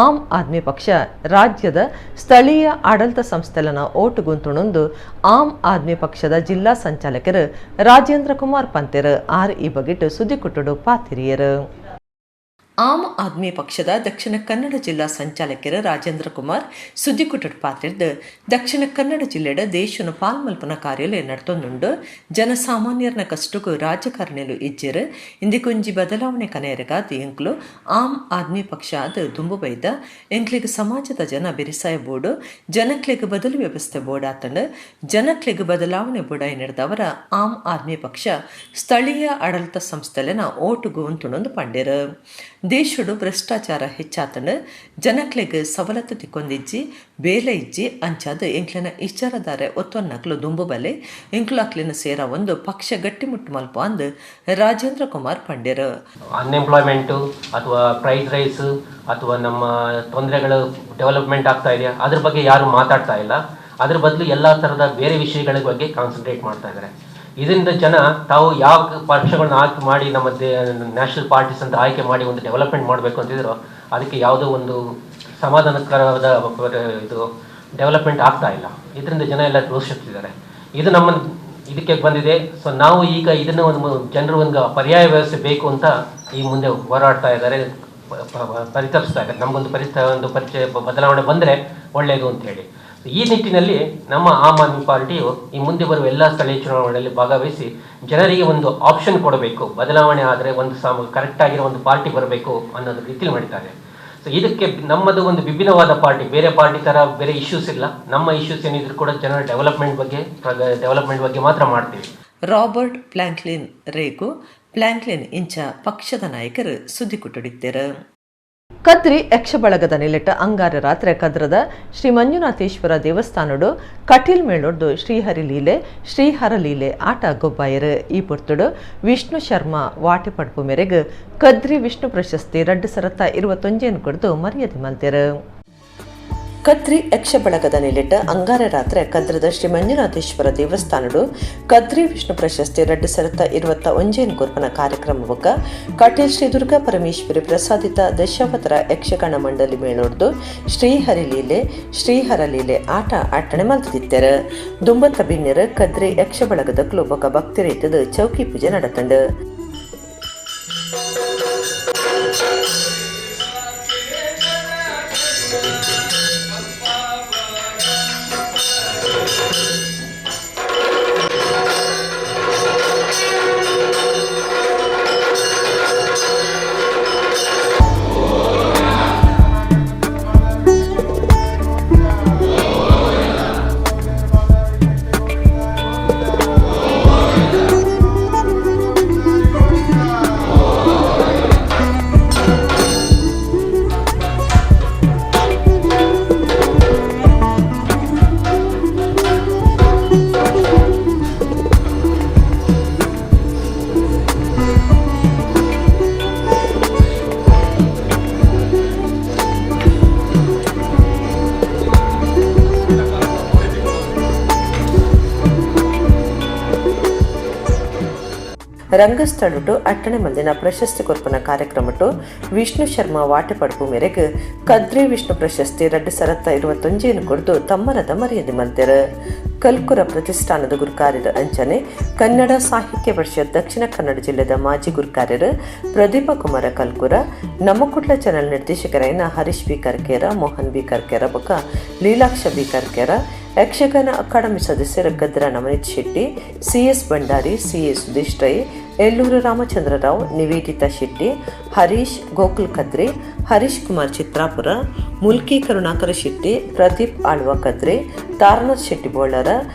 S1: ಆಮ್ ಆದ್ಮಿ ಪಕ್ಷ ರಾಜ್ಯದ ಸ್ಥಳೀಯ ಆಡಳಿತ ಸಂಸ್ಥೆಲನ ಓಟುಗುಂತುಣೊಂದು ಆಮ್ ಆದ್ಮಿ ಪಕ್ಷದ ಜಿಲ್ಲಾ ಸಂಚಾಲಕರು ರಾಜೇಂದ್ರ ಕುಮಾರ್ ಪಂತೆರು ಆರ್ ಈ ಬಗೆಟ್ ಸುದ್ದಿಕುಟ್ಟುಡು ಪಾತಿರಿಯರು. ಆಮ್ ಆದ್ಮಿ ಪಕ್ಷದ ದಕ್ಷಿಣ ಕನ್ನಡ ಜಿಲ್ಲಾ ಸಂಚಾಲಕರು ರಾಜೇಂದ್ರ ಕುಮಾರ್ ಸುದ್ದಿಕುಟ್ಟಡ್ ಪಾತ್ರಿರ್ದು ದಕ್ಷಿಣ ಕನ್ನಡ ಜಿಲ್ಲೆಡ ದೇಶನ ಪಾಲ್ಮಲ್ಪನ ಕಾರ್ಯಾಲಯ ನಡ್ತೊಂದುಂಡು. ಜನಸಾಮಾನ್ಯರನ ಕಷ್ಟಕ್ಕೂ ರಾಜಕಾರಣಿಲು ಇಜ್ಜೆರು. ಇಂದಿಕೊಂಜಿ ಬದಲಾವಣೆ ಕನೆಯರಗಾದ್ ಎಂಕ್ಲು ಆಮ್ ಆದ್ಮಿ ಪಕ್ಷ ಆದ್ ದುಂಬು ಬೈದ. ಎಂಕ್ಲೆಗ್ ಸಮಾಜದ ಜನ ಬೆರಿಸಾಯ ಬೋರ್ಡು, ಜನಕ್ಲೆಗ್ ಬದಲು ವ್ಯವಸ್ಥೆ ಬೋರ್ಡ್ ಆತಂಡು. ಜನಕ್ಲೆಗ್ ಬದಲಾವಣೆ ಬೋಡಾಯಿ ನಡೆದವರ ಆಮ್ ಆದ್ಮಿ ಪಕ್ಷ ಸ್ಥಳೀಯ ಆಡಳಿತ ಸಂಸ್ಥೆಲೆನ ಓಟುಗು ಉಂತುಣೊಂದು ಪಂಡೆರು. ದೇಶಡು ಭ್ರಷ್ಟಾಚಾರ ಹೆಚ್ಚಾತಂಡು, ಜನಕ್ಲೆಗ್ ಸವಲತ್ತು ತಿಕ್ಕೊಂದಿಜ್ಜಿ, ಬೇಲೆ ಇಜ್ಜಿ. ಅಂಚಾದ್ ಎಂಕ್ಲೆನ ಇಚಾರಧಾರೆ ಒತ್ತೊನ್ನಕ್ಲು ದುಂಬು ಬಲೆ ಎಂಕ್ಲು ಅಕ್ಲೆನ ಸೇರ ಒಂದು ಪಕ್ಷ ಗಟ್ಟಿಮುಟ್ಟು ಮಲ್ಪ ಅಂದ್ ರಾಜೇಂದ್ರ ಕುಮಾರ್ ಪಂಡೆರು.
S9: ಅನ್ಎಂಪ್ಲಾಯ್ಮೆಂಟು ಅಥವಾ ಪ್ರೈಸ್ ರೈಸ್ ಅಥವಾ ನಮ್ಮ ತೊಂದರೆಗಳು ಡೆವಲಪ್ಮೆಂಟ್ ಆಗ್ತಾ ಇದೆಯಾ ಅದ್ರ ಬಗ್ಗೆ ಯಾರು ಮಾತಾಡ್ತಾ ಇಲ್ಲ. ಅದ್ರ ಬದಲು ಎಲ್ಲ ಥರದ ಬೇರೆ ವಿಷಯಗಳ ಬಗ್ಗೆ ಕಾನ್ಸಂಟ್ರೇಟ್ ಮಾಡ್ತಾ ಇದ್ದಾರೆ. ಇದರಿಂದ ಜನ ತಾವು ಯಾವ ಪಕ್ಷಗಳನ್ನ ಆಯ್ಕೆ ಮಾಡಿ ನಮ್ಮ ನ್ಯಾಷನಲ್ ಪಾರ್ಟೀಸ್ ಅಂತ ಆಯ್ಕೆ ಮಾಡಿ ಒಂದು ಡೆವಲಪ್ಮೆಂಟ್ ಮಾಡಬೇಕು ಅಂತಿದ್ರು ಅದಕ್ಕೆ ಯಾವುದೋ ಒಂದು ಸಮಾಧಾನಕರವಾದ ಇದು ಡೆವಲಪ್ಮೆಂಟ್ ಆಗ್ತಾ ಇಲ್ಲ. ಇದರಿಂದ ಜನ ಎಲ್ಲ ರೋಷಿಸ್ತಿದ್ದಾರೆ. ಇದು ನಮ್ಮ ಇದಕ್ಕೆ ಬಂದಿದೆ. ಸೊ ನಾವು ಈಗ ಇದನ್ನು ಒಂದು ಜನರು ಒಂದು ಪರ್ಯಾಯ ವ್ಯವಸ್ಥೆ ಬೇಕು ಅಂತ ಈ ಮುಂದೆ ಹೋರಾಡ್ತಾ ಇದ್ದಾರೆ, ಪರಿತಪಿಸ್ತಾ ಇದ್ದಾರೆ. ನಮಗೊಂದು ಒಂದು ಪರಿಚಯ ಬದಲಾವಣೆ ಬಂದರೆ ಒಳ್ಳೆಯದು ಅಂತೇಳಿ. ಈ ನಿಟ್ಟಿನಲ್ಲಿ ನಮ್ಮ ಆಮ್ ಆದ್ಮಿ ಪಾರ್ಟಿಯು ಈ ಮುಂದೆ ಬರುವ ಎಲ್ಲ ಸ್ಥಳೀಯ ಚುನಾವಣೆಯಲ್ಲಿ ಭಾಗವಹಿಸಿ ಜನರಿಗೆ ಒಂದು ಆಪ್ಷನ್ ಕೊಡಬೇಕು, ಬದಲಾವಣೆ ಆದರೆ ಒಂದು ಕರೆಕ್ಟಾಗಿರೋ ಒಂದು ಪಾರ್ಟಿ ಬರಬೇಕು ಅನ್ನೋದು ರೀತಿಯಲ್ಲಿ ಮಾಡಿದ್ದಾರೆ. ಸೊ ಇದಕ್ಕೆ ನಮ್ಮದು ಒಂದು ವಿಭಿನ್ನವಾದ ಪಾರ್ಟಿ, ಬೇರೆ ಪಾರ್ಟಿ ಥರ ಬೇರೆ ಇಶ್ಯೂಸ್ ಇಲ್ಲ. ನಮ್ಮ ಇಶ್ಯೂಸ್ ಏನಿದ್ರು ಕೂಡ ಜನರ ಡೆವಲಪ್ಮೆಂಟ್ ಬಗ್ಗೆ ಮಾತ್ರ ಮಾಡ್ತೀವಿ.
S1: ರಾಬರ್ಟ್ ಪ್ಲಾಂಕ್ಲಿನ್ ರೇಗು ಪ್ಲಾಂಕ್ಲಿನ್ ಇಂಚ ಪಕ್ಷದ ನಾಯಕರು ಸುದ್ದಿ ಕೊಟ್ಟಿದ್ದಾರೆ. ಕದ್ರಿ ಯಕ್ಷಬಳಗದ ನಿಲೆಟ ಅಂಗಾರ ರಾತ್ರಿ ಕದ್ರದ ಶ್ರೀ ಮಂಜುನಾಥೇಶ್ವರ ದೇವಸ್ಥಾನಡು ಕಟೀಲ್ ಮೇಳೊಡ್ದು ಶ್ರೀಹರಿಲೀಲೆ ಶ್ರೀಹರಲೀಲೆ ಆಟ ಗೊಬ್ಬಾಯರು. ಈ ಪೊರ್ತುಡು ವಿಷ್ಣು ಶರ್ಮಾ ವಾಟೆ ಪಡ್ಪು ಮೇರೆಗೆ ಕದ್ರಿ ವಿಷ್ಣು ಪ್ರಶಸ್ತಿ 2021 ಕೊಡ್ದು ಮರ್ಯಾದೆ ಮಲ್ತೆರು. ಕದ್ರಿ ಯಕ್ಷಬಳಗದ ನಿಲೆಟ ಅಂಗಾರ ರಾತ್ರಿ ಕದ್ರದ ಶ್ರೀ ಮಂಜುನಾಥೇಶ್ವರ ದೇವಸ್ಥಾನಡು ಕದ್ರಿ ವಿಷ್ಣು ಪ್ರಶಸ್ತಿ 2021 ಕೊರ್ಪನ ಕಾರ್ಯಕ್ರಮ ಬೊಕ್ಕ ಕಟೀಲ್ ಶ್ರೀ ದುರ್ಗಾ ಪರಮೇಶ್ವರಿ ಪ್ರಸಾದಿತ ದಶಾವತಾರ ಯಕ್ಷಗಾನ ಮಂಡಳಿ ಮೇಳೊಡ್ದು ಶ್ರೀಹರಿಲೀಲೆ ಶ್ರೀಹರಲೀಲೆ ಆಟ ಆಟಣೆ ಮಲ್ತಿತ್ತೆರು. ದುಂಬತ್ತ ಬಿನ್ನೆರು ಕದ್ರಿ ಯಕ್ಷಬಳಗದ ಬೊಕ್ಕ ಭಕ್ತಿರೈತದ ಚೌಕಿ ಪೂಜೆ ನಡತಂಡು. ರಂಗಸ್ಥಳಟು ಅಟ್ಟಣೆ ಮಂದಿನ ಪ್ರಶಸ್ತಿ ಕೊರ್ಪನ ಕಾರ್ಯಕ್ರಮಟು ವಿಷ್ಣು ಶರ್ಮಾ ವಾಟೆ ಪಡ್ಪು ಮೇರೆಗೆ ಕದ್ರಿ ವಿಷ್ಣು ಪ್ರಶಸ್ತಿ 2021 ಕೊಡ್ದು ತಮ್ಮನದ ಮರ್ಯಾದೆ ಮಲ್ತೆರು. ಕಲ್ಕುರ ಪ್ರತಿಷ್ಠಾನದ ಗುರುಕಾರ್ಯರ ಅಂಚನೆ ಕನ್ನಡ ಸಾಹಿತ್ಯ ಪರಿಷತ್ ದಕ್ಷಿಣ ಕನ್ನಡ ಜಿಲ್ಲೆದ ಮಾಜಿ ಗುರುಕಾರ್ಯರು ಪ್ರದೀಪ ಕುಮಾರ ಕಲ್ಕುರ, ನಮ್ಮ ಕುಡ್ಲ ಚಾನೆಲ್ ನಿರ್ದೇಶಕರಾಯನ ಹರೀಶ್ ಬಿ ಕರ್ಕೇರ, ಮೋಹನ್ ಬಿ ಕರ್ಕೇರ ಬೊಕ್ಕ ಲೀಲಾಕ್ಷ ಬಿ ಕರ್ಕೇರ, ಯಕ್ಷಗಾನ ಅಕಾಡೆಮಿ ಸದಸ್ಯರ Kadra Navaneeth Shetty, CS Bhandari, CA Sudesh Rai, Ellur Ramachandra Rao, Nivedita Shetty, Harish Gokul Kadri, Harish Kumar Chitrapura, Mulki Karunakara Shetty, Pradeep Alva Kadri, Taranath Shetty Bolar,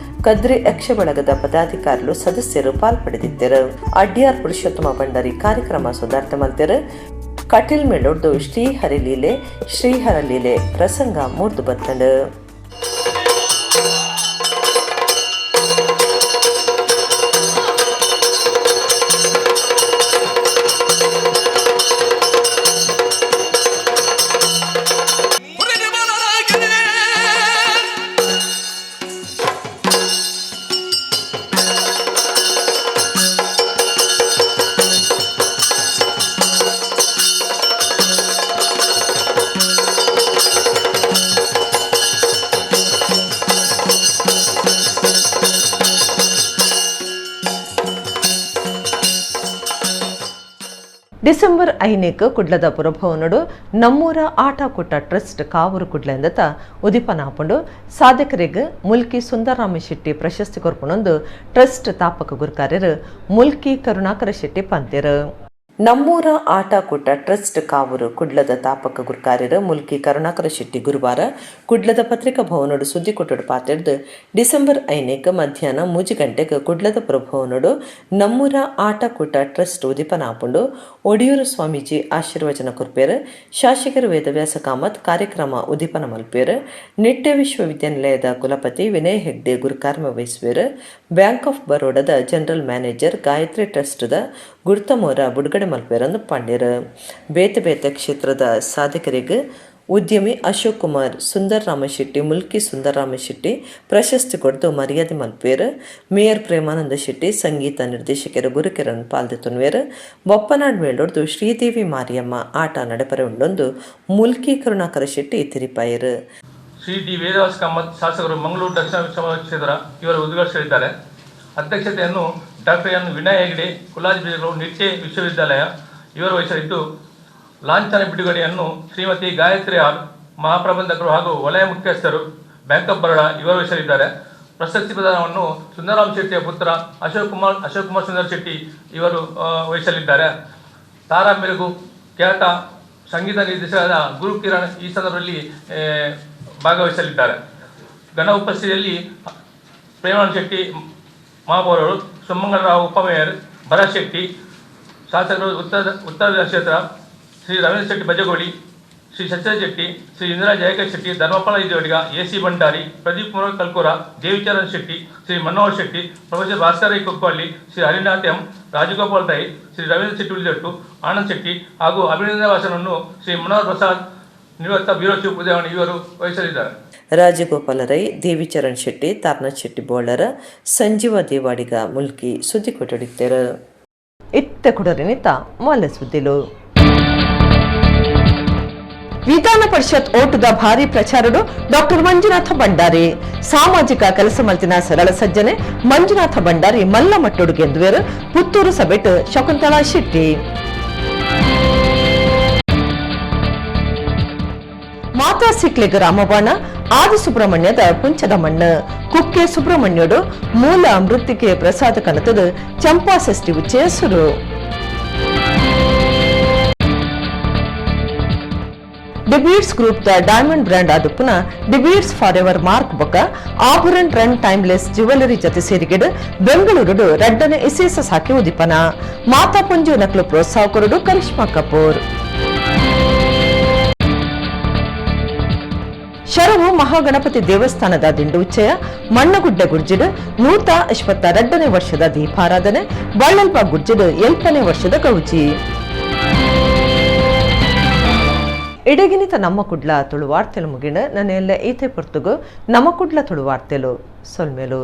S1: Kadri ಯಕ್ಷಬಳಗದ ಪದಾಧಿಕಾರಿಗಳು ಸದಸ್ಯರು ಪಾಲ್ಪಡೆದಿದ್ದರು. ಅಡ್ಯಾರ್ ಪುರುಷೋತ್ತಮ ಭಂಡಾರಿ ಕಾರ್ಯಕ್ರಮ ಸುಧಾರ್ಥ ಮಲ್ತೆರು. ಕಟೀಲ್ ಮೇಳೊಡ್ದು ಶ್ರೀಹರಿಲೀಲೆ ಶ್ರೀಹರಲೀಲೆ ಪ್ರಸಂಗ ಮೂರ್ದು ಬತ್ತಂಡು. ಡಿಸೆಂಬರ್ 5ಕ್ಕೆ ಕುಡ್ಲದ ಪುರಭವನಡು ನಮ್ಮೂರ ಆಟಕೂಟ trust Kavoor Kudla ಎಂದತ ಉದಿಪನ ಆಪುಂಡು. ಸಾಧಕರಿಗೆ ಮುಲ್ಕಿ ಸುಂದರರಾಮ ಶೆಟ್ಟಿ ಪ್ರಶಸ್ತಿ ಕೊರ್ಪುನೊಂದು ಟ್ರಸ್ಟ್ ತಾಪಕ ಗುರುಕಾರ್ಯರು ಮುಲ್ಕಿ ಕರುಣಾಕರ ಶೆಟ್ಟಿ ಪಂತೆರು. ನಮ್ಮೂರ ಆಟಕೂಟ ಟ್ರಸ್ಟ್ ಕಾವೂರು ಕುಡ್ಲದ ತಾಪಕ ಗುರುಕಾರ್ಯರು ಮುಲ್ಕಿ ಕರುಣಾಕರ ಶೆಟ್ಟಿ ಗುರುವಾರ ಕುಡ್ಲದ ಪತ್ರಿಕಾ ಭವನಡು ಸುದ್ದಿ ಕೊಟ್ಟಡು ಪಾತೆರ್ದು ಡಿಸೆಂಬರ್ 5ಕ್ಕೆ ಮಧ್ಯಾಹ್ನ 3 ಗಂಟೆಗೆ ಕುಡ್ಲದ ಪುರಭವನಡು ನಮ್ಮೂರ ಆಟಕೂಟ ಟ್ರಸ್ಟ್ ಉದಿಪನ ಆಪುಂಡು. ಒಡಿಯೂರು ಸ್ವಾಮೀಜಿ ಆಶೀರ್ವಚನ ಕೊರ್ಪೇರು. ಶಾಸಕರು ವೇದವ್ಯಾಸ ಕಾಮತ್ ಕಾರ್ಯಕ್ರಮ ಉದಿಪನ ಮಲ್ಪೇರು. ನಿಟ್ಟೆ ವಿಶ್ವವಿದ್ಯಾನಿಲಯದ ಕುಲಪತಿ ವಿನಯ್ ಹೆಗ್ಡೆ ಗುರುಕಾರ್ಮ ವಹಿಸುವೇರು. ಬ್ಯಾಂಕ್ ಆಫ್ ಬರೋಡದ ಜನರಲ್ ಮ್ಯಾನೇಜರ್ ಗಾಯತ್ರಿ ಟ್ರಸ್ಟ್ದ ಗುರ್ತಮೋರ ಬುಡುಗಡೆ ಮಲ್ಪೇರಂದು ಪಂಡೇರು. ಬೇತೆ ಬೇತೆ ಕ್ಷೇತ್ರದ ಸಾಧಕರಿಗೆ ಉದ್ಯಮಿ ಅಶೋಕ್ ಕುಮಾರ್ ಸುಂದರರಾಮ ಶೆಟ್ಟಿ ಮುಲ್ಕಿ ಸುಂದರರಾಮ ಶೆಟ್ಟಿ ಪ್ರಶಸ್ತಿ ಕೊಡ್ದು ಮರ್ಯಾದೆ ಮಲ್ಪೇರು. ಮೇಯರ್ ಪ್ರೇಮಾನಂದ ಶೆಟ್ಟಿ ಸಂಗೀತ ನಿರ್ದೇಶಕರು ಗುರುಕಿರಣ್ ಪಾಲ್ದೆ ತುನ್ವೇರು. ಬೊಪ್ಪನಾಡ್ ಮೇಳೊಡ್ದು ಶ್ರೀದೇವಿ ಮಾರಿಯಮ್ಮ ಆಟ ನಡೆಪರೆ ಉಂಡೊಂದು ಮುಲ್ಕಿ ಕರುಣಾಕರ ಶೆಟ್ಟಿ ತಿರಿಪಾಯರು.
S10: ಶ್ರೀ ಡಿ ವೇದವ್ಯಾಸ ಕಾಮತ್, ಶಾಸಕರು, ಮಂಗಳೂರು ದಕ್ಷಿಣ ವಿಧಾನಸಭಾ ಕ್ಷೇತ್ರ ಇವರು ಉದ್ಘಾಟಿಸಲಿದ್ದಾರೆ. ಅಧ್ಯಕ್ಷತೆಯನ್ನು ಡಾಕ್ಟರ್ ಎನ್ ವಿನಯ್ ಹೆಗಡೆ, ಕುಲಾಧಿಪತಿಗಳು, ನಿಟ್ಟೆ ವಿಶ್ವವಿದ್ಯಾಲಯ ಇವರು ವಹಿಸಲಿದ್ದು, ಲಾಂಛನ ಬಿಡುಗಡೆಯನ್ನು ಶ್ರೀಮತಿ ಗಾಯತ್ರಿ ಆರ್, ಮಹಾಪ್ರಬಂಧಕರು ಹಾಗೂ ವಲಯ ಮುಖ್ಯಸ್ಥರು, ಬ್ಯಾಂಕ್ ಆಫ್ ಬರೋಡಾ ಇವರು ವಹಿಸಲಿದ್ದಾರೆ. ಪ್ರಶಸ್ತಿ ಪ್ರದಾನವನ್ನು ಸುಂದರಾಮ್ ಶೆಟ್ಟಿಯ ಪುತ್ರ ಅಶೋಕ್ ಕುಮಾರ್ ಸುಂದರ್ ಶೆಟ್ಟಿ ಇವರು ವಹಿಸಲಿದ್ದಾರೆ. ತಾರಾ ಮೆರುಗು ಖ್ಯಾತ ಸಂಗೀತ ನಿರ್ದೇಶಕರಾದ ಗುರು ಕಿರಣ್ ಈ ಸಂದರ್ಭದಲ್ಲಿ ಭಾಗವಹಿಸಲಿದ್ದಾರೆ. ಘನ ಉಪಸ್ಥಿತಿಯಲ್ಲಿ ಪ್ರೇಮಾನಂದ ಶೆಟ್ಟಿ ಮಹಾಪೌರರು, ಸುಮಂಗಲರಾವ್ ಉಪಮೇಯರ್, ಭರತ್ ಶೆಟ್ಟಿ ಶಾಸಕರು, ಉತ್ತರ ಉತ್ತರ ಕ್ಷೇತ್ರ, ಶ್ರೀ ರವೀಂದ್ರ ಶೆಟ್ಟಿ ಬಜಗೋಳಿ, ಶ್ರೀ ಸಚ್ಚಿನ್ ಶೆಟ್ಟಿ, ಶ್ರೀ ಇಂದಿರಾ ಜಯಕರ್ ಶೆಟ್ಟಿ, ಧರ್ಮಪಾಲ ಇದೇವಡಿಗ, A C Bhandari, Pradeep Kumar Kalkura, Devicharan Shetty, Shri Manohar Shetty, professor Bhaskara Kokkolli, Shri Harinath M, Rajagopal Rai, Shri Ravindra Shetty ಉಳಿದಟ್ಟು, ಆನಂದ್ ಶೆಟ್ಟಿ ಹಾಗೂ ಅಭಿನಂದನಾ ಭಾಷಣವನ್ನು ಶ್ರೀ ಮನೋಹರ್ ಪ್ರಸಾದ್, ನಿವೃತ್ತ ಬ್ಯೂರೋ ಚೀಫ್, ಉದಯವಾಣಿ ಇವರು ವಹಿಸಲಿದ್ದಾರೆ.
S1: ರಾಜಗೋಪಾಲ ರೈ, ದೇವಿಚರಣ್ ಶೆಟ್ಟಿ, ತಾರ್ನಾಥ್ ಶೆಟ್ಟಿ ಬೋಳರ, ಸಂಜೀವ ದೇವಾಡಿಗ ಮುಲ್ಕಿ ಸುದ್ದಿ ಕೊಟ್ಟಡಿತ್ತೇರು. ಇತ್ತ ಕುಡರಿನಿತ ಮಲ್ಲ ಸುದ್ದಿಲು. ವಿಧಾನ ಪರಿಷತ್ ಓಟದ ಭಾರಿ ಪ್ರಚಾರಡು ಡಾಕ್ಟರ್ ಮಂಜುನಾಥ ಭಂಡಾರಿ. ಸಾಮಾಜಿಕ ಕೆಲಸ ಮಲ್ತಿನ ಸರಳ ಸಜ್ಜನೆ ಮಂಜುನಾಥ ಭಂಡಾರಿ ಮಲ್ಲ ಮಟ್ಟೊಡು ಗೆಂದುವೆರು. ಪುತ್ತೂರು ಸಭೆಟ್ ಶಕುಂತಲಾ ಶೆಟ್ಟಿ. ಮಾತಾ ಸಿಕ್ಲಿಗ ರಾಮಬಾಣ, ಆದಿಸುಬ್ರಹ್ಮಣ್ಯದ ಪುಂಚದ ಮಣ್ಣು. ಕುಕ್ಕೆ ಸುಬ್ರಹ್ಮಣ್ಯಡು ಮೂಲ ಮೃತ್ತಿಕೆ ಪ್ರಸಾದ ಕನತದ ಚಂಪಾ ಷಷ್ಠಿ ಉಚ್ಚಯ ಸುರು. De Beers group the diamond brand ಆದುಪ್ಪುನ De Beers for ever mark ಬೊಕ್ಕ ಆಭರಣ ರನ್ ಟೈಮ್ಲೆಸ್ ಜ್ಯುವೆಲರಿ ಜತೆ ಸೇರಿಗೆಡು ಬೆಂಗಳೂರುಡು ರಡ್ಡನೆ ಇಸೇಸ ಸಾಕಿ ಉದಿಪನ. ಮಾತಾ ಪುಂಜು ನಕಲು ಪ್ರೋತ್ಸಾಹ ಕೊರಡು ಕರಿಷ್ಮಾ ಕಪೂರ್. ಶರವು ಮಹಾಗಣಪತಿ ದೇವಸ್ಥಾನದ ದಿಂಡು ಉಚ್ಚಯ. ಮಣ್ಣಗುಡ್ಡೆ ಗುರ್ಜಿಡು 122ನೇ ವರ್ಷದ ದೀಪಾರಾಧನೆ. ಬಳ್ಳಲ್ಪ ಗುರ್ಜಿಡು 8ನೇ ವರ್ಷದ ಗೌಜಿ. ಇಡಗಿನಿತ ನಮ್ಮ ಕುಡ್ಲ ತುಳು ವಾರ್ತೆಲು ಮುಗಿಣ. ನನ್ನೆಲ್ಲ ಈತೆ ಪೊರ್ತುಗು ನಮ್ಮ ಕುಡ್ಲ ತುಳು ವಾರ್ತೆಲು ಸೊಲ್ಮೇಲು.